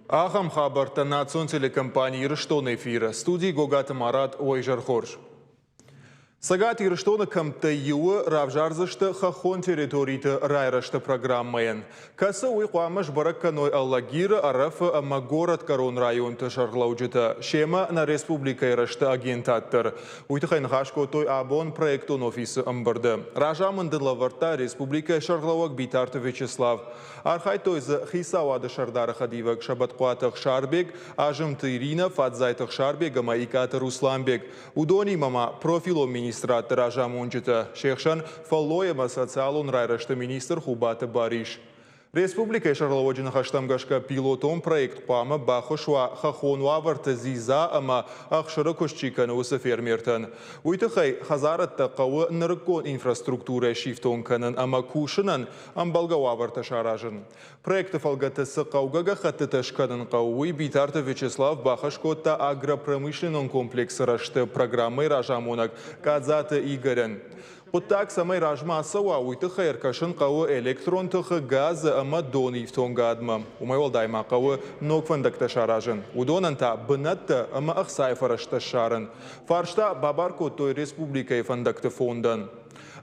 Ахӕм хабӕрттӕ национ телекомпани Ирыстоны эфиры. Студийы Гогаты Марат, уӕ изӕр хорз. Цӕгат Ирыстоны кӕмттӕй иуы равзардзысты хӕххон территориты райрӕзты программӕйӕн, кӕцы уый хъуамӕ сбӕрӕг кӕной Алагиры, Ӕрӕфы ӕмӕ Горӕтгӕрон районты сӕргълӕуджытӕ, семӕ нӕ республикӕйы рӕзты агентад дӕр. Уый тыххӕй ныхас кодтой абон проектон офисы ӕмбырды. Разамынд ын лӕвӕрдта республикӕйы сӕргълӕууӕг Битарты Вячеслав. Архайдтой дзы Хицауады сӕрдары хӕдивӕг Сӕбӕтхъуаты Ӕхсарбег, Азымты Иринӕ, Фадзайты Ӕхсарбег ӕмӕ Икъаты Русланбег. Уыдонимӕ ма профилон министрадты разамонджытӕ, се хсӕн фӕллой ӕмӕ социалон райрӕзты министр Хубаты Барис. Республикӕйы сӕргълӕууӕджы ныхӕстӕм гӕсгӕ пилотон проект хъуамӕ баххуыс уа хӕххон уавӕрты дзидза ӕмӕ ӕхсыры куыст чи кӕны, уыцы фермертӕн. Уый тыххӕй хӕдзарӕдтӕ хъӕуы нырыккон инфраструктурӕ сифтонг кӕнын ӕмӕ кусынӕн ӕмбӕлгӕ уавӕртӕ саразын. Проекты фӕлгӕты цы хъӕугӕ гӕххӕттытӕ скӕнын хъӕуы, уый Битарты Вячеслав бахӕс кодта агропромышленнон комплексы рӕзты программӕйы разамонӕг Къадзаты Игорӕн. Хъуыддаг цӕмӕй размӕ ацӕуа, уый тыххӕй ӕркӕсын хъӕуы электрон тыхы, газы ӕмӕ доны ифтонгадмӕ. Уымӕй уӕлдай ма хъӕуы ног фӕндӕгтӕ саразын, уыдонӕн та бынӕттӕ ӕмӕ ӕхцайы фӕрӕзтӕ ссарын. Фарста бабар кодтой республикӕйы фӕндӕгты фондӕн.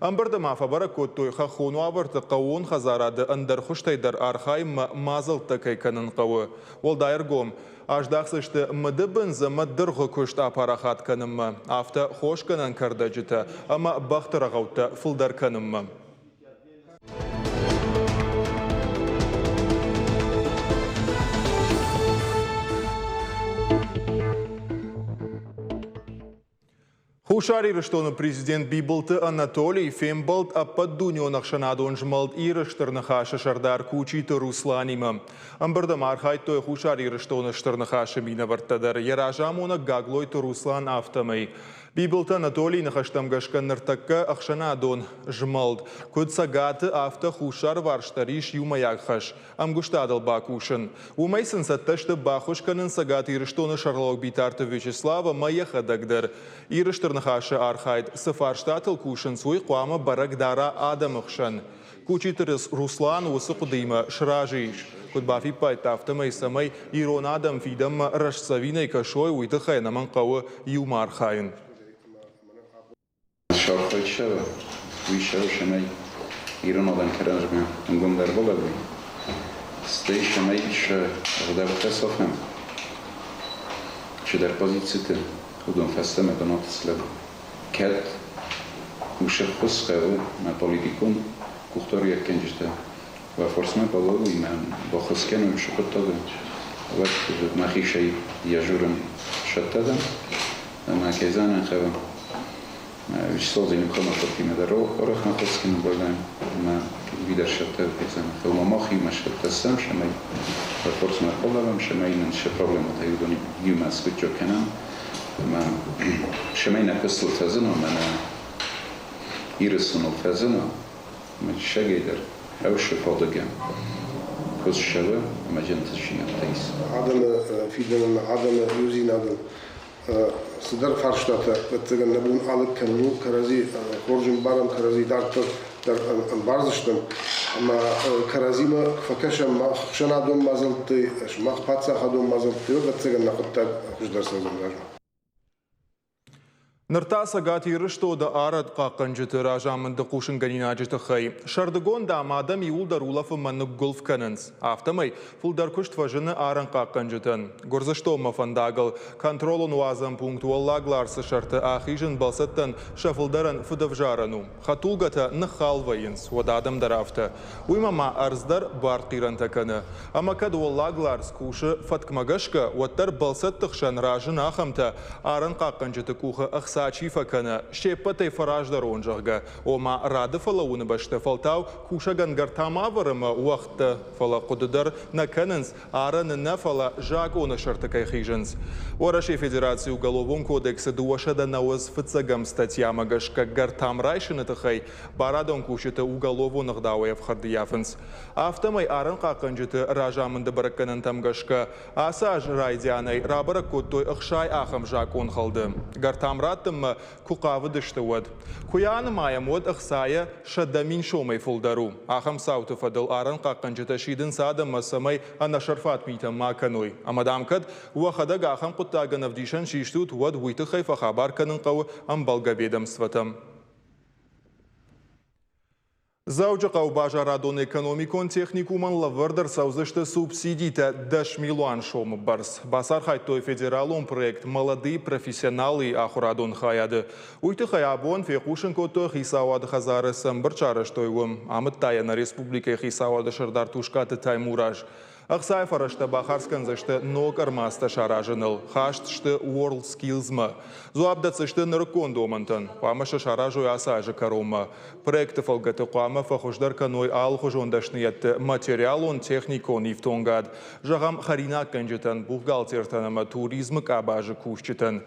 Ӕмбырды ма фӕбӕрӕг кодтой, хӕххон уавӕрты хъӕууон хӕдзарады ӕндӕр хуызтӕй дӕр архайынмӕ мадзӕлттӕ кӕй кӕнын хъӕуы. Уӕлдай ӕргом аздахдзысты мыдыбындз ӕмӕ дыргъы куыст апарахат кӕнынмӕ, афтӕ хосгӕнӕн кӕрдӕджытӕ ӕмӕ бӕхты рӕгъӕуттӕ фылдӕр кӕнынмӕ. Хуссар Ирыстоны президент Бибылты Анатолий фембӕлд ӕппӕтдунеон ӕхсӕнадон змӕлд Иры Стыр Ныхасы сӕрдар Кучиты Русланимӕ. Ӕмбырды ма архайдтой Хуссар Ирыстоны Стыр Ныхасы минӕвӕрттӕ дӕр, йӕ разамонӕг Гаглойты Руслан афтӕмӕй. Бибылты Анатолийы ныхӕстӕм гӕсгӕ ныртӕккӕ ӕхсӕнадон змӕлд куыд Цӕгаты, афтӕ Хуссарварс дӕр ис иумӕйаг хӕс ӕмгуыстадыл бакусын. Уымӕй сын цӕттӕ сты баххуыс кӕнын Цӕгат Ирыстоны сӕргълӕууӕг Битарты Вячеслав ӕмӕ йӕхӕдӕг дӕр. Иры Стыр Ныхасы архайд цы фарстатыл кусынц, уый хъуамӕ бӕрӕг дара адӕмы хсӕн. Кучиты Руслан уыцы хъуыдыимӕ сразы ис. Куыд бафиппайдта, афтӕмӕй цӕмӕй ирон адӕм фидӕнмӕ рӕстдзӕвинӕй кӕсой, уый тыххӕй ӕнӕмӕнг хъӕуы иумӕ архайын. Сархайдта уый сӕрысӕнӕй ирон адӕм кӕрӕдзимӕ ӕнгомдӕр балӕууой, стӕй цӕмӕй сӕ ӕгъдӕуттӕ сафӕм, чидӕр позициты уыдон фӕстӕмӕ бынаты слӕууой. Кӕд уыцы ххуыс хъӕуы мӕ политикон къухдариуӕггӕнджытӕ уӕ фарсмӕ балӕууой мӕ баххуыс кӕной уыцы хъуыддагӕн, уӕд мӕхицӕй йӕ журын сӕттӕ дӕн ӕмӕ кӕй зонын хъӕуы, Вячеслав Зеленкомов дӕр арӕх ныхас кӕны бӕллӕн ӕмӕ уый сӕттӕ кӕй зонын хъӕуы. Ӕмӕ мах иумӕ сӕттӕ стӕм, цӕмӕй фарсмӕ ӕрбалӕууӕм, цӕмӕй нын сӕ проблемӕтӕ уыдон иумӕ скъуыддзаг кӕнӕм ӕмӕ цӕмӕй нӕ куыстыл фӕзына ӕмӕ нӕ Ирыстоныл фӕзына, ӕмӕ диссагӕй дӕр ӕвсы фадыгӕн куыдз ссӕуы ӕмӕ зынтысинӕгтӕ ис. Адӕмы фидӕнӕн, адӕмы иудзинадӕн цыдӕр фарстатӕ, ӕвӕццӕгӕн, нӕ бон алыг кӕнын у, кӕрӕдзи хорз ӕмбарӕм, кӕрӕдзи дарддӕр дӕр ӕмбардзыстӕм. Ӕмӕ кӕрӕдзимӕ куы фӕкӕсӕм мах ӕхсӕнадон мадзӕлттӕй, сымах паддзахадон мадзӕлттӕй, ӕвӕццӕгӕн, нӕ хъуыддаг хуыздӕр цӕудзӕн размӕ. Ныр та Цӕгат Ирыстоны арӕнхъахъхъӕнджыты разамынды хъусынгӕнинаджы тыххӕй. Сӕрдыгон, дам, адӕм иууылдӕр улӕфынмӕ ныггуылф кӕнынц. Афтӕмӕй фылдӕр куыст фӕзыны арӕнхъахъхъӕнджытӕн. Гуырдзыстонмӕ фӕндагыл контролон уадзӕн пункт Уӕллаг Ларсы сӕрты ахизын бӕлцӕттӕн сӕ фылдӕрӕн фыдӕвзарӕн у. Хӕдтулгӕтӕ ныххал вӕййынц, уӕд адӕм дӕр афтӕ. Уыимӕ ма ӕрдз дӕр бартхъирӕнтӕ кӕны. Ӕмӕ кӕд Уӕллаг Ларс кусы фӕткмӕ гӕсгӕ, уӕддӕр бӕлцӕтты хсӕн разыны ахӕмтӕ, арӕнхъахъхъӕнджыты къухы ӕхца чи фӕкӕны, се ппӕтӕй фӕраздӕрон, зӕгъгӕ. Ома, рады фӕлӕууыны бӕсты фӕлтау кусӕгӕн гӕртам ӕвӕр ӕмӕ уӕгъдтӕ, фӕлӕ хъуыды дӕр нӕ кӕнынц, арӕны нӕ, фӕлӕ закъоны сӕрты кӕй хизынц. Уӕрӕсейы Федерацийы Уголовон кодексы 290 фыццӕгӕм статьямӕ гӕсгӕ гӕртам райсыны тыххӕй барадон кусджыты уголовон ӕгъдауӕй ӕфхӕрд ӕййафынц. Афтӕмӕй арӕнхъахъхъӕнджыты разамынды бӕрӕггӕнӕнтӕм гӕсгӕ ацы аз райдианӕй рабӕрӕг кодтой 60 ахӕм закъонхӕлды. Гӕртам радтын. раттынмӕ куы хъавыдысты, уӕд. Куы йӕ анымайӕм, уӕд ӕхцайӕ 100 000 сомӕй фылдӕр у. Ахӕм цауты фӕдыл арӕнхъахъхъӕнджытӕ сидынц адӕммӕ, цӕмӕй ӕнӕсӕрфат митӕ ма кӕной. Ӕмӕ, дам, кӕд уӕхӕдӕг ахӕм хъуыддагӕн ӕвдисӕн систут, уӕд уый тыххӕй фӕхабар кӕнын хъӕуы ӕмбӕлгӕ ведомствотӕм. Дзӕуджыхъӕуы базарадон-экономикон техникумӕн лӕвӕрд ӕрцӕудзысты субсидитӕ 10 милуан сомы бӕрц. Бацархайдтой федералон проект «Молодые профессионалы» ахуырадон хайады. Уый тыххӕй абон фехъусын кодтой хицауады хӕдзары цы ӕмбырд сарӕзтой, уым. Амыдта йӕ нӕ республикӕйы хицауады сӕрдар Тускъаты Таймураз. Ӕхцайы фӕрӕзтӕ бахардз кӕндзысты ног ӕрмадзтӕ саразыныл, хаст сты WorldSkills-мӕ. Дзуапп дӕтдзысты нырыккон домӕнтӕн. Хъуамӕ сӕ саразой ацы азы кӕронмӕ. Проекты фӕлгӕты хъуамӕ фӕхуыздӕр кӕной алыхуызон дӕсныйӕдты материалон-техникон ифтонгад, зӕгъӕм, хӕринаггӕнджытӕн, бухгалтертӕн ӕмӕ туризмы къабазы кусджытӕн.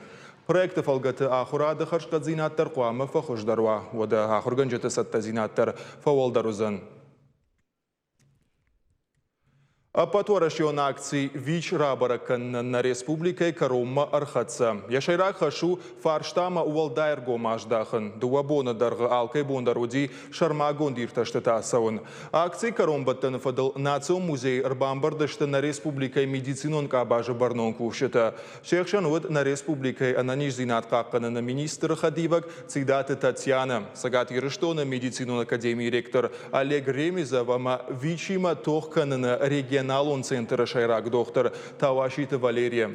Проекты фӕлгӕты ахуырады хӕрзхъӕддзинад дӕр хъуамӕ фӕхуыздӕр уа, уӕдӕ ахуыргӕнджыты цӕттӕдзинад дӕр фӕуӕлдӕр уыдзӕн. Ӕппӕтуӕрӕсеон акци ВИЧ рабӕрӕг кӕнынӕн нӕ республикӕйы кӕронмӕ ӕрхӕццӕ. Йӕ сӕйраг хӕс у фарстамӕ уӕлдай ӕргом аздахын. Дыууӕ боны дӕргъы алкӕй бон дӕр уыди сӕрмагонд иртӕстытӕ ацӕуын. Акцийы кӕронбӕттӕны фӕдыл Национ музейы ӕрбамбырд сты нӕ республикӕйы медицинон къабазы бӕрнон кусджытӕ. Се хсӕн уыд нӕ республикӕйы ӕнӕниздзинад хъахъхъӕныны министры хӕдивӕг Цидаты Татьянӕ, Цӕгат Ирыстоны медицинон академийы ректор Олег Ремезов ӕмӕ ВИЧ-имӕ тох кӕныны регионалон центры сӕйраг дохтыр Тауаситы Валерия.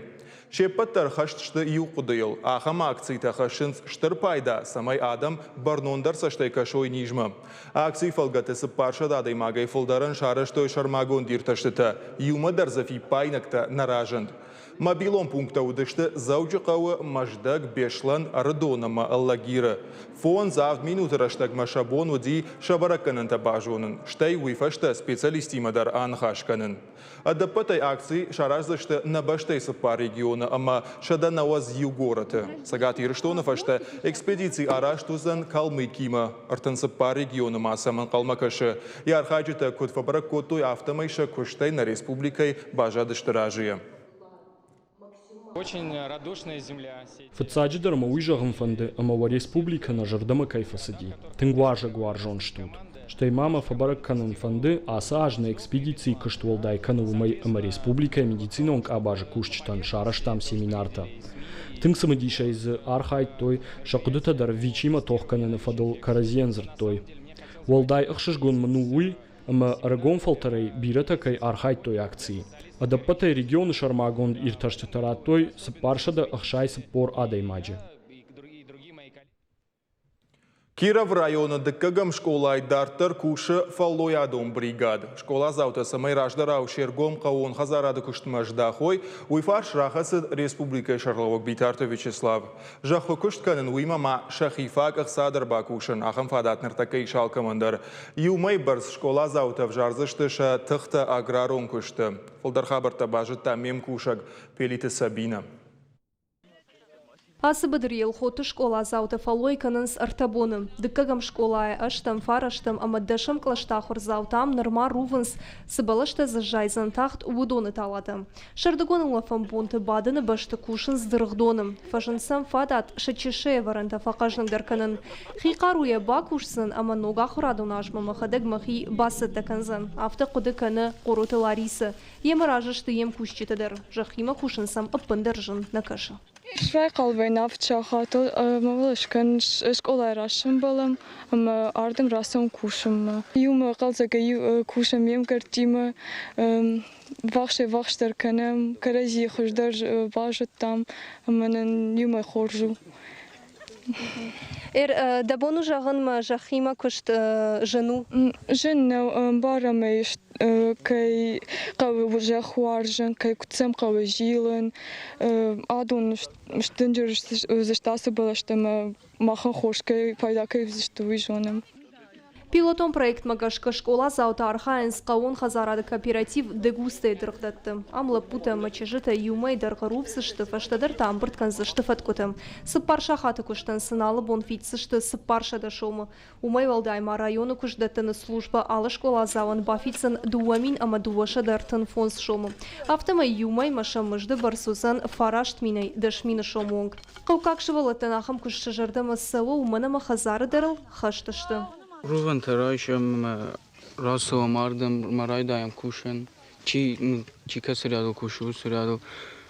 Се ппӕт дӕр хӕст сты иу хъуыдыйыл. Ахӕм акцитӕ хӕссынц стыр пайда, цӕмӕй адӕм бӕрнондӕр цӕстӕй кӕсой низмӕ. Акцийы фӕлгӕты 400 адӕймагӕй фылдӕрӕн сарӕзтой сӕрмагонд иртӕстытӕ, иумӕ дӕр дзы фиппаинӕгтӕ нӕ разынд. Мобилон пункттӕ уыдысты Дзӕуджыхъӕуы, Мӕздӕг, Беслӕн, Ӕрыдон ӕмӕ Алагиры. Фондз-авд минуты рӕстӕгмӕ сӕ бон уыди сӕ бӕрӕггӕнӕнтӕ базонын, стӕй уый фӕстӕ специалисттимӕ дӕр аныхас кӕнын. Ӕдӕппӕтӕй акци сараздзысты нӕ бӕстӕйы цыппар регионы ӕмӕ 191 горӕты. Цӕгат Ирыстоны фӕстӕ экспедици арӕзт уыдзӕн Калмыкимӕ. 34 регионы ма сӕм ӕнхъӕлмӕ кӕсы. Йӕ архайджытӕ куыд фӕбӕрӕг кодтой, афтӕмӕй сӕ куыстӕй нӕ республикӕйы баззадысты разыйӕ. Фыццаджыдӕр мӕ уый зӕгъын фӕнды, ӕмӕ уӕ республикӕ нӕ зӕрдӕмӕ кӕй фӕцыди. Тынг уазӕгуарзон стут. Стӕй ма мӕ фӕбӕрӕг кӕнын фӕнды, ацы аз нӕ экспедицийы куыст уӕлдай кӕны уымӕй, ӕмӕ республикӕйы медицинон къабазы кусджытӕн сарӕзтам семинартӕ. Тынг цымыдисӕй дзы архайдтой, сӕ хъуыдытӕ дӕр ВИЧ-имӕ тох кӕныны фӕдыл кӕрӕдзийӕн дзырдтой. Уӕлдай ӕхсызгон мын у уый, ӕмӕ ӕрыгон фӕлтӕрӕй бирӕтӕ кӕй архайдтой акцийы. Ӕдӕппӕтӕй регионы сӕрмагонд иртӕстытӕ радтой 460 адӕймаджы. Кировы районы дыккӕгӕм скъолайы дарддӕр кусы фӕллойадон бригад. Скъоладзаутӕ цӕмӕй раздӕрау се ргом хъӕууон хӕдзарады куыстмӕ здахой, уый фарс рахӕцыд республикӕйы сӕргълӕууӕг Битарты Вячеслав. Зӕххы куыст кӕнын, уыимӕ ма сӕхи фаг ӕхца дӕр бакусын, ахӕм фадат ныртӕккӕ ис алкӕмӕн дӕр. Иу мӕй бӕрц скъоладзаутӕ ӕвзардзысты сӕ тыхтӕ аграрон куысты. Фылдӕр хабӕрттӕ базыдта ме мкусӕг Пелиты Сабинӕ. Ацы быдыр Елхоты скъоладзаутӕ фӕллой кӕнынц ӕртӕ боны. Дыккӕгӕм скъолайы ӕстӕм, фарӕстӕм ӕмӕ дӕсӕм кълӕсты ахуырдзаутӕ ам нырма рувынц, цы бӕлӕстӕ дзы зайдзӕн тагъд, уыдоны талатӕ. Сӕрдыгон улӕфӕн бонты бадыны бӕсты кусынц дыргъдоны. Фӕзынд сӕм фадат сӕ чысыл ӕвӕрӕнтӕ фӕхъӕзныгдӕр кӕнын. Хи хъаруйӕ бакусдзӕн ӕмӕ ног ахуырадон азмӕ мӕхӕдӕг мӕхи бацӕттӕ кӕндзӕн, афтӕ хъуыды кӕны Хъороты Ларисӕ. Йемӕ разы сты йе мкусджытӕ дӕр. Зӕххимӕ кусын сӕм ӕппындӕр зын нӕ кӕсы. Райхъал вӕййын авд сахатыл ӕмӕ мыл скӕн скъолайы раз сӕмбӕлӕм ӕмӕ ардӕм рацӕуӕм кусынмӕ. Иумӕ хъӕлдзӕгӕй кусӕм ме мгӕрттимӕ, ввахсӕй-ввахсдӕр кӕнӕм, кӕрӕдзийы хуыздӕр базыдтам ӕмӕ нын иумӕ хорз у. Дӕ бон у зӕгъын, мӕ зӕххимӕ куыст зын у? Зын нӕу, ӕмбарӕм ӕй, кӕй хъӕуы зӕхх уарзын, кӕй куыд сӕм хъӕуы зилын. Адон сдынджыр уыдзысты ацы бӕлӕстӕ ӕмӕ махӕн хорз кӕй пайда кӕй уыдзысты, уый зонӕм. Пилотон проектмӕ гӕсгӕ скъоладзаутӕ архайынц хъӕууон хӕдзарады кооператив Дегустӕйы дыргъдӕтты. Ам лӕппутӕ ӕмӕ чызджытӕ иумӕ дӕргъы рувдзысты, фӕстӕдӕр та ӕмбырд кӕндзысты фӕткъуытӕ. Цыппар сахаты куыстӕн сын алы бон фиддзысты 400 сомы. Уымӕй уӕлдай ма районы куыстдӕттыны службӕ алы скъоладзауӕн бафиддзӕн 2235 сомы. Афтӕмӕй иу мӕймӕ сӕ мызды бӕрц уыдзӕн фараст минӕй 10 000 сомы онг. Хъӕуккаг сывӕллӕттӕн ахӕм куыст сӕ зӕрдӕмӕ цӕуы, уымӕн ӕмӕ хӕдзары дӕр ыл хӕст сты. Рувӕнтӕ райсӕм ӕмӕ рацӕуӕм ардӕм ӕмӕ райдайӕм кусын. Чи, чи кӕцы рядыл кусы, уыцы рядыл.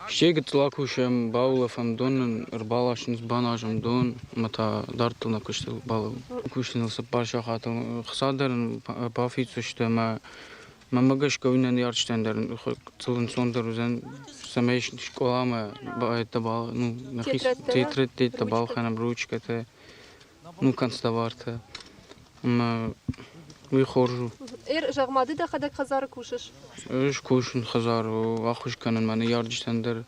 Стӕй гыццыл акусӕм, баулӕфӕм, дон нын ӕрбаласынц, баназӕм дон ӕмӕ та дарддӕр нӕ куыстыл балӕууӕм. Кусыныл цыппар сахатыл хца дӕр ын бафиддзысты ӕмӕ мӕнмӕ гӕсгӕ уый нӕ ныййарджытӕн дӕр гыццыл ӕнцондӕр уыдзӕн, цӕмӕй скъоламӕ ну, нӕхи тетрӕдтӕ балхӕнӕм, ручкӕтӕ, ну, канцтовартӕ. Ӕмӕ уый хорз у. Эр, зӕгъ-ма, ды дӕхӕдӕг хӕдзары кусыс? Ӕз кусын хӕдзары, ӕххуыс кӕнын мӕ ныййарджытӕн дӕр.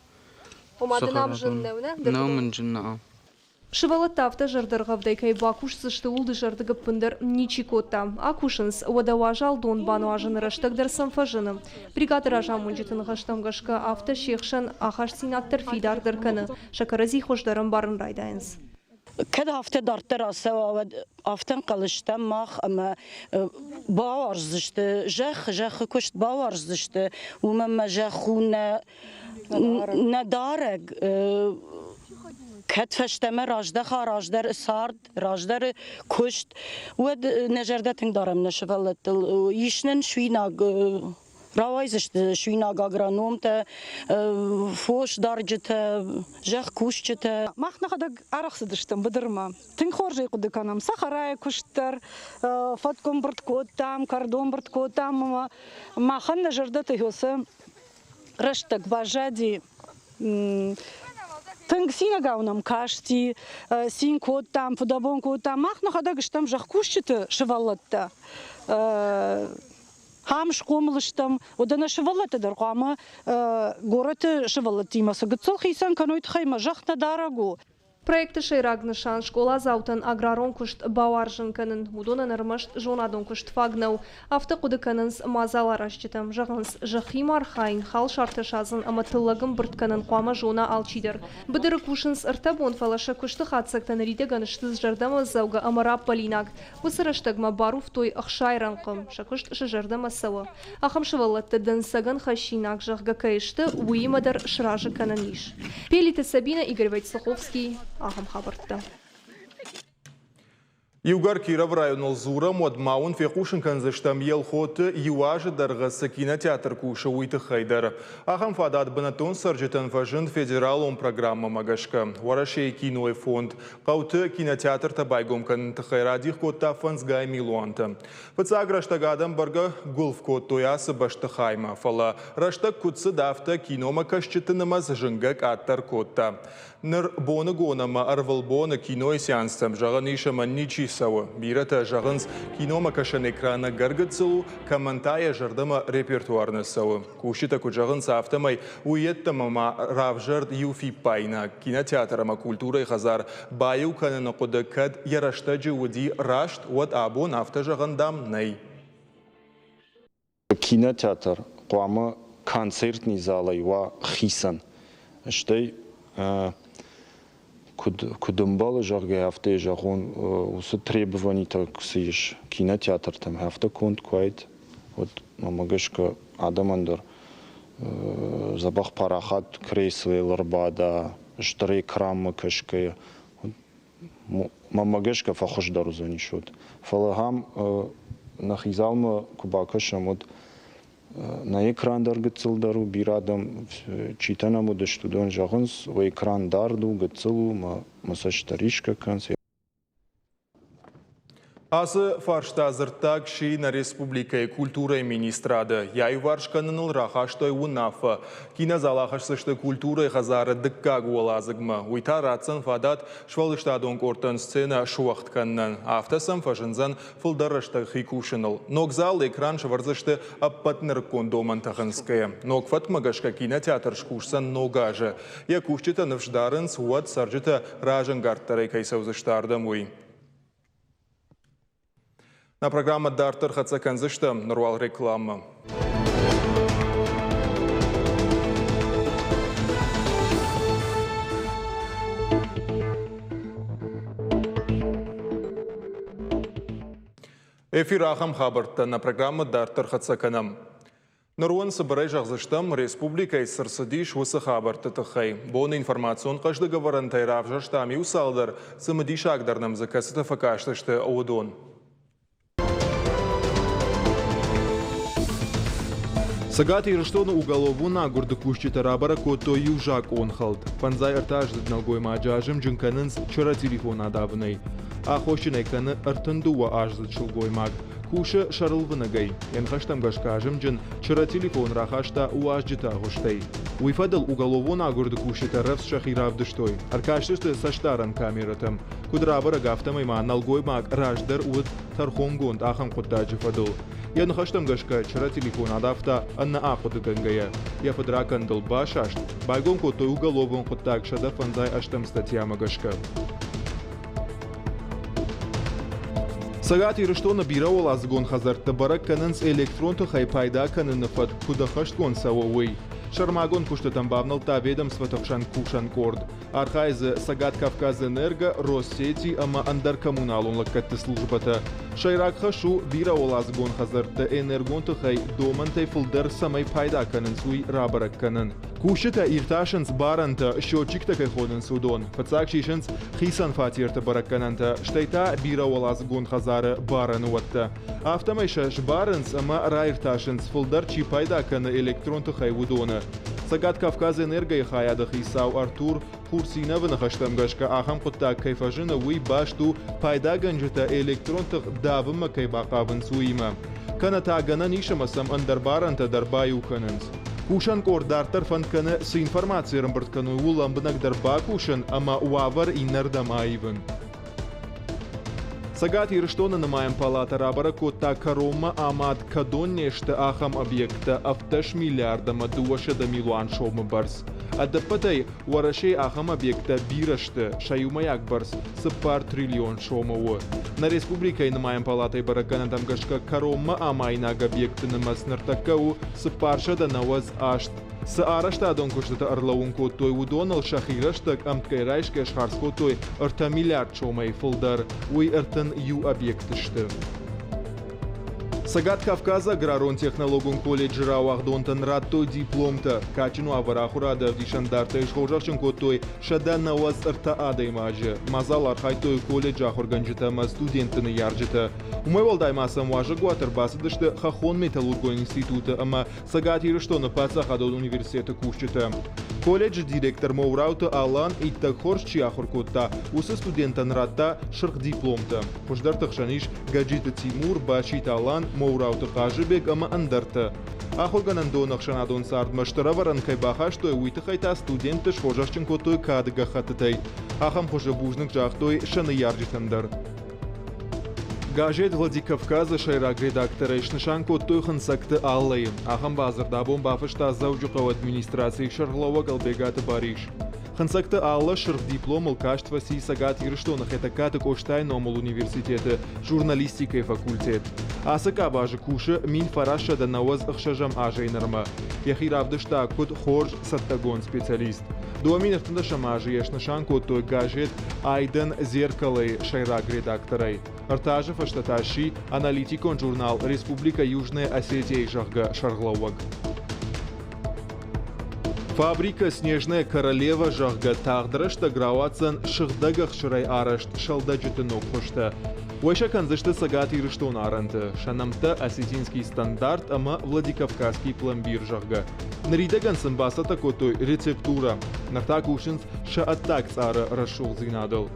Ома дын ам зын нӕу, нӕ? Нӕу мын зын, нӕ. Сывӕллӕттӕ афтӕ зӕрдӕргъӕвдӕй кӕй бакусдзысты, ууыл дызӕрдыг ӕппындӕр ничи кодта. Акусынц, уӕдӕ уазал дон бануазыны рӕстӕг дӕр сӕм фӕзыны. Бригады разамонджыты ныхӕстӕм гӕсгӕ, афтӕ се хсӕн ахастдзинад дӕр фидардӕр кӕны, сӕ кӕрӕдзи хуыздӕр ӕмбарын райдайынц. Кӕд афтӕ дарддӕр ацӕуа, уӕд афтӕ ӕнхъӕл стӕм мах ӕмӕ бауарздзысты зӕхх, зӕххы куыст бауарздзысты, уымӕн ӕмӕ зӕхх у нӕ, нӕ дарӕг. Кӕд фӕстӕмӕ раздӕха раздӕры цард, раздӕры куыст, уӕд нӕ зӕрдӕ тынг дарӕм нӕ сывӕллӕттыл. Ис нын суинаг Рауайдзысты суинаг агрономтӕ, фосдарджытӕ, зӕхкусджытӕ. Мах нӕхӕдӕг арӕх цыдыстӕм быдырмӕ. Тынг хорз ӕй хъуыды кӕнӕм. Цӕхӕрайы куыст дӕр, фӕткъуы кодтам, кӕрдо ӕмбырд кодтам ӕмӕ махӕн нӕ зӕрдӕты уыцы рӕстӕг баззади. Тынг цинагау нӕм касти, цин кодтам, фыдӕбон кодтам. Мах нӕхӕдӕг стӕм зӕхкусджыты сывӕллӕттӕ. Ам схъомыл стӕм, уӕдӕ нӕ сывӕллӕттӕ дӕр хъуамӕ горӕты сывӕллӕттимӕ цы гыццыл хицӕн кӕной, тыххӕй мӕ зӕхх нӕ дарӕг у. Проекты сӕйраг нысан скъоладзаутӕн аграрон куыст бауарзын кӕнын. Уыдонӕн ӕрмӕст зонадон куыст фаг нӕу. Афтӕ хъуыды кӕнынц мадзаларазджытӕ. Зӕгъынц, зӕххимӕ архайын, халсартӕ садзын ӕмӕ тыллӕг ӕмбырд кӕнын хъуамӕ зона алчидӕр. Быдыры кусынц ӕртӕ бон, фӕлӕ сӕ куысты хатдзӕгтӕ ныридӕгӕн сты зӕрдӕмӕдзӕугӕ ӕмӕ раппӕлинаг. Уыцы рӕстӕгмӕ баруывтой 60 рӕнхъы, сӕ куыст сӕ зӕрдӕмӕ цӕуы. Ахӕм сывӕллӕттӕ дӕнцӕгӕн хӕссинаг, зӕгъгӕ, кӕй сты, уыимӕ дӕр сразы кӕнӕн ис. Пелиты Сабинӕ, Игорь Войцеховский, ахӕм хабӕрттӕ. Иугӕр Кировы районыл дзурӕм, уӕд ма уын фехъусын кӕндзыстӕм Елхоты иу азы дӕргъы цы кинотеатр кусы, уый тыххӕй дӕр. Ахӕм фадат бынӕттон цӕрджытӕн фӕзынд федералон программӕмӕ гӕсгӕ. Уӕрӕсейы кинойы фонд Хъӕуты кинотеатртӕ байгом кӕныны тыххӕй радих кодта фӕндзгай милуантӕ. Фыццаг рӕстӕг адӕм бӕргӕ гуылф кодтой ацы бӕстыхаймӕ, фӕлӕ рӕстӕг куыд цыд, афтӕ киномӕ кӕсджыты нымӕц зынгӕ къаддӕр кодта. Ныр боныгон ӕмӕ ӕрвылбоны кинойы сеанстӕм зӕгъӕн ис ӕмӕ ничи цӕуы. Бирӕтӕ зӕгъынц, киномӕ кӕсӕн экран ӕгӕр гыццыл у, кӕмӕн та йӕ зӕрдӕмӕ репертуар нӕ цӕуы. Кусджытӕ куыд зӕгъынц, афтӕмӕй уый йеддӕмӕ ма равзӕрд иу фиппаинаг. Кинотеатр ӕмӕ культурӕйы хӕдзар баиу кӕныны хъуыды кӕд йӕ рӕстӕджы уыди раст, уӕд абон афтӕ зӕгъӕн, дам, нӕй. Кинотеатр хъуамӕ концертный залӕй уа хицӕн. Стӕй куыд ӕмбӕлы, зӕгъгӕ, афтӕ зӕгъон, уыцы требованитӕ цы ис кинотеатртӕм, афтӕ конд куы уаид, уӕд, мӕнмӕ гӕсгӕ, адӕмӕн дӕр дзӕбӕх парахат креслойыл ӕрбада, стыр экранмӕ кӕсгӕйӕ, мӕнмӕ гӕсгӕ фӕхуыздӕр уыдзӕнис уӕд. Фӕлӕ ахӕм нӕхи залмӕ куы бакӕсӕм, уӕд нӕ экран дӕр гыццылдӕр у, бирӕ адӕм читӕ нӕм уыдысты, уыдон зӕгъынц, уӕ экран дард у, гыццыл у, мӕ цӕст дӕр исгӕ кӕнынц. Ацы фарста дзырддаг сси нӕ республикӕйы культурӕйы министрады. Йӕ аиуварс кӕныныл рахастой уынаффӕ. Кинозал ахӕсдзысты культурӕйы хӕдзары дыккаг уӕладзыгмӕ. Уый та ратдзӕн фадат сфӕлдыстадон къордтӕн сценӕ суӕгъд кӕнынӕн. Афтӕ сӕм фӕзындзӕн фылдӕр рӕстӕг хи кусыныл. Ног залы экран сӕвӕрдзысты ӕппӕт нырыккон домӕнтӕ хынцгӕйӕ. Ног фӕткмӕ гӕсгӕ кинотеатр скусдзӕн ног азы. Йӕ кусджытӕ ныфс дарынц, уӕд цӕрджытӕ разӕнгарддӕрӕй кӕй цӕудзысты ардӕм, уый. Нӕ программӕ дарддӕр хӕццӕ кӕндзыстӕм, ныр уал рекламӕ. Эфир ахӕм хабӕрттӕ нӕ программӕ дарддӕр хӕццӕ кӕнӕм. Ныр уын цыбырӕй зӕгъдзыстӕм, республикӕйы цы рцыдис, уыцы хабӕртты тыххӕй. Боны информацион хъӕздыг ӕвӕрӕнтӕй равзӕрстам иу цалдӕр, цымыдисагдӕр нӕм дзы кӕцыты фӕкастысты, уыдон. Цӕгат Ирыстоны уголовон агуырды кусджытӕ рабӕрӕг кодтой иу закъонхӕлд. Фӕндзай ӕртӕаздзыд нӕлгоймаджы азымджын кӕнынц чырӕ телефон адавынӕй. Аххосджынӕй кӕны 32 аздзыд сылгоймаг. Кусы сӕрылвынӕгӕй. Йӕ ныхӕстӕм гӕсгӕ азымджын чырӕ телефон рахаста уазджыты агъуыстӕй. Уый фӕдыл уголовон агуырды кусджытӕ рӕвдз сӕхи равдыстой. Ӕркастысты цӕстдарӕн камерӕтӕм. Куыд рабӕрӕг, афтӕмӕй ма нӕлгоймаг раздӕр уыд тӕрхонгонд ахӕм хъуыддаджы фӕдыл. Йӕ ныхӕстӕм гӕсгӕ чырӕ телефон адавта ӕнӕахъуыдыгӕнгӕйӕ. Йӕ фыдракӕндыл басаст, байгом кодтой уголовон хъуыддаг 158 статьямӕ гӕсгӕ. Цӕгат Ирыстоны бирӕуӕладзыгон хӕдзӕртты бӕрӕг кӕнынц электрон тыхӕй пайда кӕныны фӕтк куыд ӕххӕстгонд цӕуы, уый. Сӕрмагонд куыстытӕм бавнӕлдта ведомствоты хсӕн кусӕн къорд. Архайы дзы Цӕгат Кавказэнерго, Россети ӕмӕ ӕндӕр коммуналон лӕггӕдты службӕтӕ. Сӕйраг хӕс у бирӕуӕладзыгон хӕдзӕртты энергон тыхӕй домӕнтӕй фылдӕр цӕмӕй пайда кӕнынц, уый рабӕрӕг кӕнын. Кусджытӕ иртасынц барӕнтӕ, счетчиктӕ кӕй хонынц, уыдон. Фыццаг сисынц хицӕн фатерты бӕрӕггӕнӕнтӕ, стӕй та бирӕуӕладзыгон хӕдзары барӕнуӕттӕ. Афтӕмӕй сӕ сбарынц ӕмӕ раиртасынц, фылдӕр чи пайда кӕны электрон тыхӕй, уыдоны. Цӕгат Кавказэнергойы хайады хицау Артур Хурсиновы ныхӕстӕм гӕсгӕ ахӕм хъуыддаг кӕй фӕзыны, уый баст у, пайдагӕнджытӕ электрон тых давынмӕ кӕй бахъавынц, уыимӕ. Кӕнӕ та гӕнӕн ис ӕмӕ сӕм ӕндӕр барӕнтӕ дӕр баиу кӕнынц. Кусӕн къорд дарддӕр фӕнд кӕны, цы информаци ӕрӕмбырд кӕной, ууыл лӕмбынӕгдӕр бакусын ӕмӕ уавӕр иннӕрдӕм аивын. Цӕгат Ирыстоны нымайӕн палатӕ рабӕрӕг кодта кӕронмӕ амад кӕдон не сты, ахӕм объекттӕ 17 миллиард ӕмӕ 200 милуан сомы бӕрц. Ӕдӕппӕтӕй Уӕрӕсейы ахӕм объекттӕ бирӕ сты, сӕ иумӕйаг бӕрц 4 триллион сомы у. Нӕ республикӕйы нымайӕн палатӕйы бӕрӕггӕнӕнтӕм гӕсгӕ кӕронмӕ амаинаг объектты нымӕц ныртӕккӕ у 498. Цы арӕзтадон куыстыты ӕрлӕууын кодтой, уыдоныл сӕхи рӕстӕг ӕмткӕй райсгӕ схардз кодтой 3 миллиард сомӕй фылдӕр, уый 31 объекты сты. Цӕгат Кавказы аграрон-технологон колледжы рауагъдонтӕн радтой дипломтӕ. Кадджын уавӕр ахуырады ӕвдисӕндартӕй схорзӕхджын кодтой 193 адӕймаджы. Мадзал архайдтой колледжы ахуыргӕнджытӕ ӕмӕ студентты ныййарджытӕ. Уымӕй уӕлдай ма сӕм уазӕгуат ӕрбацыдысты Хӕххон-металлургон институты ӕмӕ Цӕгат Ирыстоны паддзахадон университеты кусджытӕ. Колледжы директор Моурауты Алан иттӕг хорз чи ахуыр кодта, уыцы студентӕн радта сырх дипломтӕ. Хуыздӕрты хсӕн ис Гӕджиты Тимур, Баситы Алан, Моурауты Хъазыбег ӕмӕ ӕндӕртӕ. Ахуыргӕнӕндоны ӕхсӕнадон цардмӕ стыр ӕвӕрӕн кӕй бахастой, уый тыххӕй та студентты схорзӕхджын кодтой кады гӕххӕттытӕй. Ахӕм хуызы бузныг загътой сӕ ныййарджытӕн дӕр. Газет «Владикавказ»-ы сӕйраг редакторӕй снысан кодтой Хынцӕгты Аллӕйы. Ахӕм бадзырд абон бафыста Дзӕуджыхъӕуы администрацийы сӕргълӕууӕг Ӕлбегаты Барис. Хынцӕгты Аллӕ сырх дипломыл каст фӕци Цӕгат Ирыстоны Хетӕгкаты Къостайы номыл университеты журналистикӕйы факультет. Ацы къабазы кусы 1996 азӕй нырмӕ. Йӕхи равдыста куыд хорз цӕттӕгонд специалист. 2013 азы йӕ снысан кодтой газет Айдӕн зеркало-йы сӕйраг редакторӕй. Ӕртӕ азы фӕстӕ та сси аналитикон журнал «Республика Южная Осетия-йы зӕгъгӕ сӕргълӕууӕг. Фабрикӕ «Снежная королева», зӕгъгӕ, тагъд рӕстӕг рауадздзӕн сыгъдӕг ӕхсырӕй арӕзт сӕлдӕджыты ног хуызтӕ. Уӕй сӕ кӕндзысты Цӕгат Ирыстоны арӕнты. Сӕ нӕмттӕ «Осетинский стандарт» ӕмӕ «Владикавказский пломбир», зӕгъгӕ. Ныридӕгӕн сын бацӕттӕ кодтой рецептурӕ. Ныр та кусынц сӕ ӕддаг цъары рӕсугъддзинадыл.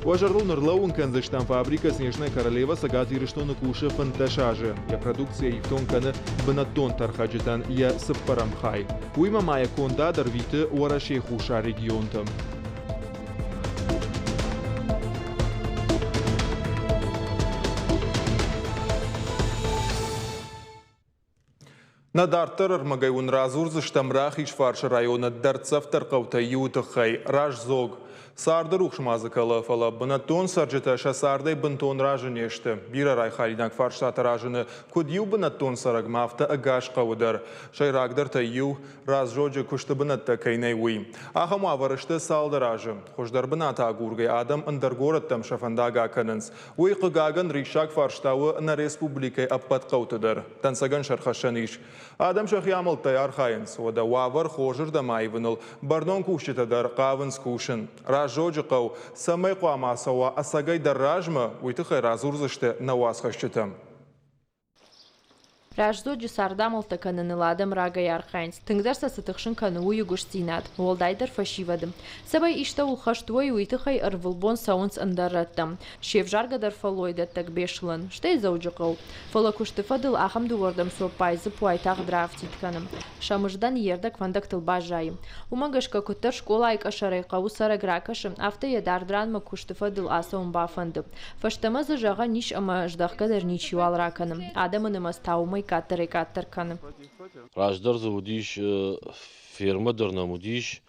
Уӕ зӕрдыл ныр лӕууын кӕндзыстӕм фабрикӕ «Снежная королева» Цӕгат Ирыстоны кусы 15 азы. Йӕ продукцийӕ ифтонг кӕны бынӕттон тӕрхӕджытӕн йӕ цыппӕрӕм хай. Уыимӕ ма йӕ кондад ӕрвиты Уӕрӕсейы хуссар регионтӕм. Нӕ дарддӕр ӕрмӕгӕй уын радзурдзыстӕм Рахизфарсы районы дӕрддзӕфдӕр хъӕутӕй иуы тыххӕй, Раздзог. Царды рухс ма дзы кӕлы, фӕлӕ бынӕттон цӕрджытӕ сӕ цардӕй бынтон разы не сты. Бирӕ райхалинаг фарстатӕ разыны куыд иу бынӕттон цӕрӕгмӕ, афтӕ ӕгас хъӕуы дӕр. Сӕйрагдӕртӕй иу, Раздзоджы куысты бынӕттӕ кӕй нӕй, уый. Ахӕм уавӕры сты цалдӕр азы. Хуыздӕр бынат агургӕ адӕм ӕндӕр горӕттӕм сӕ фӕндаг акӕнынц. Уый, хъыгагӕн, риссаг фарста у нӕ республикӕйы ӕппӕт хъӕуты дӕр. Дӕнцӕгӕн сӕрхӕссӕн ис. Адӕм сӕхи амӕлттӕй архайынц. Уӕдӕ уавӕр хорзырдӕм аивыныл бӕрнон кусджытӕ дӕр хъавынц кусын. Раздзоджы хъӕу цӕмӕй хъуамӕ ацӕуа ӕцӕгӕй дӕр размӕ, уый тыххӕй радзурдзысты нӕ уацхӕсджытӕ. Раздзоджы цардамӕлттӕ кӕныныл адӕм рагӕй архайынц. Тынгдӕр сӕ цы тыхсын кӕны, уый ӕгуыстдзинад, уӕлдайдӕр фӕсивӕды. Цӕмӕй истӕуыл хӕст уой, уый тыххӕй ӕрвылбон цӕуынц ӕндӕр рӕттӕм. Се взаргӕдӕр фӕллойдӕттӕг Беслӕн, стӕй Дзӕуджыхъӕу. Фӕлӕ куысты фӕдыл ахӕм дыууӕрдӕм цоппай дзыпп уайтагъд раафтид кӕны. Сӕ мыздӕн йе рдӕг фӕндӕгтыл баззайы. Уымӕ гӕсгӕ куыддӕр скъолайы къӕсӕрӕй хъӕуы цӕрӕг ракӕсы, афтӕ йӕ дард ранмӕ куысты фӕдыл ацӕуын бафӕнды. Фӕстӕмӕ дзы зӕгъӕн ис ӕмӕ здӕхгӕ дӕр ничиуал ракӕны. Адӕмы нымӕц та уымӕй къаддӕрӕй-къаддӕр кӕны. Раздӕр дзы уыдис, фермӕ дӕр нӕм уыдис,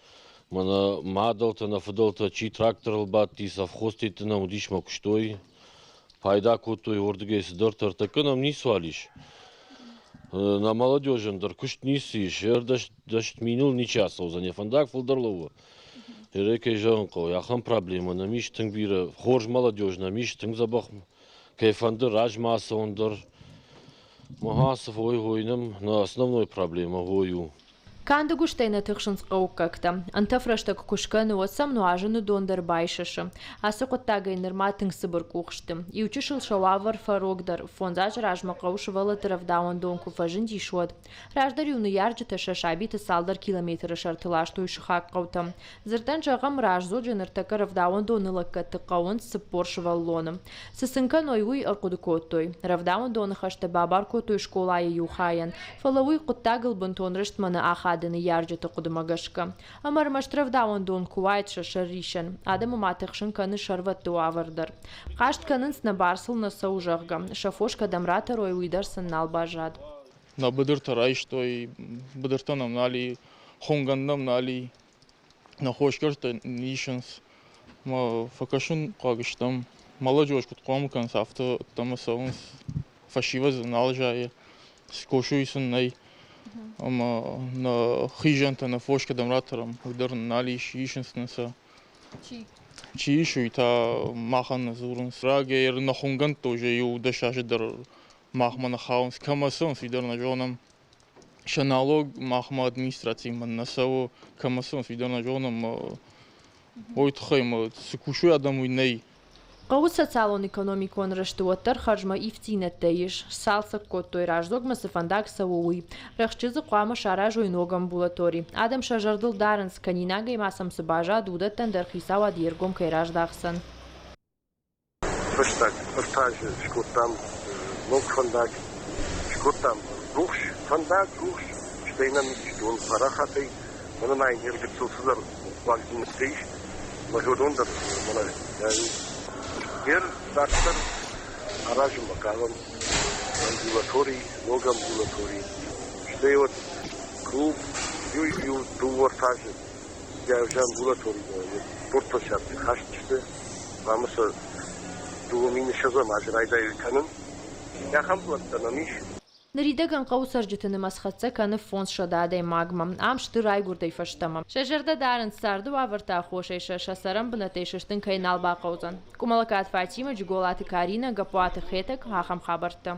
мӕнӕ мадӕлтӕ, нӕ фыдӕлтӕ чи тракторыл бадти, совхозтӕ нӕм уыдис мӕ куыстой, пайда кодтой уырдыгӕй цыдӕртӕ. Ӕртӕккӕ нӕм ницуал ис. Нӕ молодежӕн дӕр куыст ницы ис, ӕрдӕст миныл ничи ацӕудзӕн, йӕ фӕндаг фылдӕр лӕууы. Ерӕй кӕй зӕгъын хъӕуы, ахӕм проблемӕ нӕм ис тынг бирӕ. Хорз молодежь нӕм ис, тынг дзӕбӕх кӕй фӕнды размӕ ацӕуын дӕр. Мӕ ацы хой хой нӕм нӕ основной проблемӕ хой у. Канд ӕгуыстӕй нӕ тыхсынц хъӕуккӕгтӕ. Ӕнтӕф рӕстӕг куы скӕны, уӕд сӕм нуазыны дон дӕр байсысы. Ацы хъуыддагӕй нырма тынг цыбыркъух сты. Иучысыл сӕ уавӕр фӕрогдӕр, фондз азы размӕ хъӕуы сывӕллӕтты рӕвдауӕндон куы фӕзындис, уӕд. Раздӕр-иу ныййарджытӕ сӕ сабиты цалдӕр километры сӕрты ластой сыхаг хъӕутӕм. Дзырдӕн зӕгъӕм, Раздзоджы ныртӕккӕ рӕвдауӕндоны лӕггӕдты хъӕуынц 40 сывӕллоны. Цы сын кӕной, уый ӕрхъуыды кодтой. Рӕвдауӕндоны хӕстӕ бабар кодтой скъолайы иу хайӕн, фӕлӕ уый хъуыддагыл бынтон рӕстмӕ нӕ ахады ныййарджыты хъуыдымӕ гӕсгӕ. Ӕмӕ ӕрмӕст рӕвдауӕндон куы уаид сӕ сӕррисӕн, адӕмы ма тыхсын кӕны сӕрвӕтты уавӕр дӕр. Хъаст кӕнынц, нӕ бар сыл нӕ цӕуы, зӕгъгӕ, сӕ фос кӕдӕм ратӕрой, уый дӕр сын нал баззад. Нӕ быдыртӕ райстой, быдыртӕ нӕм нал и, хуымгӕнд нӕм нал и, нӕ хосгӕрдтӕ исынц. Мӕ фӕкӕсын хъуаг стӕм. Молодежь куыд хъомыл кӕнынц, афтӕ ӕддӕмӕ цӕуынц. Фӕсивӕд дзы нал зайы, скосой сын нӕй. Ӕмӕ нӕ хизӕнтӕ, нӕ фос кӕдӕм ратӕрӕм, уый дӕр нал ис, исынц нын сӕ. Чи? Чи ис, уый та махӕн нӕ дзурынц. Рагӕй нӕ хуымгӕндтӕ уже иу дӕс азы дӕр махмӕ нӕ хауынц, кӕмӕ цӕуынц, уый дӕр нӕ зонӕм. Сӕ налог махмӕ администрацимӕ нӕ цӕуы, кӕмӕ цӕуынц, уый дӕр нӕ зонӕм. Уый тыххӕй ма цы кусой адӕм, уый нӕй. Хъӕуы социалон-экономикон рӕзты уӕддӕр хӕрзмӕ ивддзинӕдтӕ ис. Сцалцӕг кодтой, Раздзогмӕ цы фӕндаг цӕуы, уый. Рӕхджы дзы хъуамӕ саразой ног амбулатори. Адӕм сӕ зӕрдыл дарынц, кӕнинагӕй ма сӕм цы баззад, уыдӕттӕн дӕр хицауад йе ргом кӕй раздахдзӕн. Фӕстаг ӕртӕ азы скодтам ног фӕндаг, скодтам рухс фӕндаг, рухс, стӕй нӕм ис дон парахатӕй. Мӕнӕ ма йын гыццыл цыдӕр хъуагдзинӕдтӕ ис, мӕ уыдон дӕр мӕнӕ Ныр дарддӕр аразынмӕ хъавӕм амбулатори, ног амбулатори, стӕй вот клуб, иу дыууӕ ӕртӕ азы амбулаторимӕ спортплощадкӕ хаст сты, хъуамӕ сӕ 2020 азы райдайой кӕнын. Ахӕм плӕнттӕ нӕм ис. Ныридӕгӕн хъӕуы цӕрджыты нымӕц хӕццӕ кӕны 500 адӕймагмӕ. Ам сты райгуырдӕй фӕстӕмӕ. Сӕ зӕрдӕ дарынц, царды уавӕрты аххосӕй сӕ сӕ цӕрӕн бынӕттӕй сыстын кӕй нал бахъӕудзӕн. Къуымӕллӕгкаты Фатимӕ, Джиголаты Каринӕ, Гаппуаты Хетӕг, ахӕм хабӕрттӕ.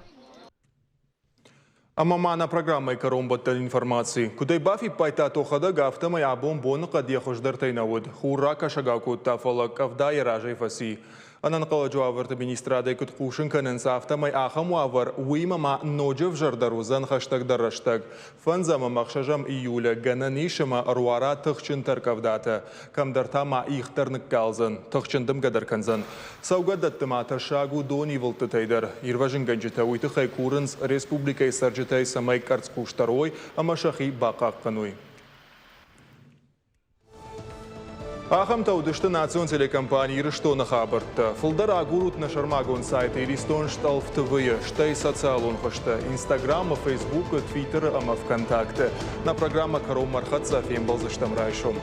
Ӕмӕ ма нӕ программӕйы кӕронбӕттӕн информаци. Куыд ӕй бафиппайдта тохӕдӕг, афтӕмӕй абон боныхъӕд йӕ хуыздӕртӕй нӕ уыд. Хур ракӕсӕгау кодта, фӕлӕ къӕвда йӕ разӕй фӕци. Ӕнӕнхъӕлӕджы уавӕрты министрадӕй куыд хъусын кӕнынц, афтӕмӕй ахӕм уавӕр уыимӕ ма ноджы ӕвзӕрдӕр уыдзӕн хӕстӕгдӕр рӕстӕг. Фӕндзӕм ӕмӕ ӕхсӕзӕм июлы гӕнӕн ис ӕмӕ ӕруара тыхджын тӕркъӕвдатӕ. Кӕмдӕр та ма их дӕр ныккалдзӕн, тыхджын дымгӕ дӕр кӕндзӕн. Цӕугӕдӕтты ма тӕссаг у донивылдтытӕй дӕр. Ирвӕзынгӕнджытӕ уый тыххӕй курынц республикӕйы цӕрджытӕй, цӕмӕй къӕрцхъусдӕр уой ӕмӕ сӕхи бахъахъхъӕной. Ахӕмтӕ уыдысты национ телекомпани Ирыстоны хабӕрттӕ. Фылдӕр агурут нӕ сӕрмагонд сайты Иристон стъӕлф ТВ-йы, стӕй социалон хызты, Инстаграмы, Фейсбукы, Твиттеры ӕмӕ ВКонтакты. Нӕ программӕ кӕронмӕ ӕрхӕццӕ, фембӕлдзыстӕм райсом.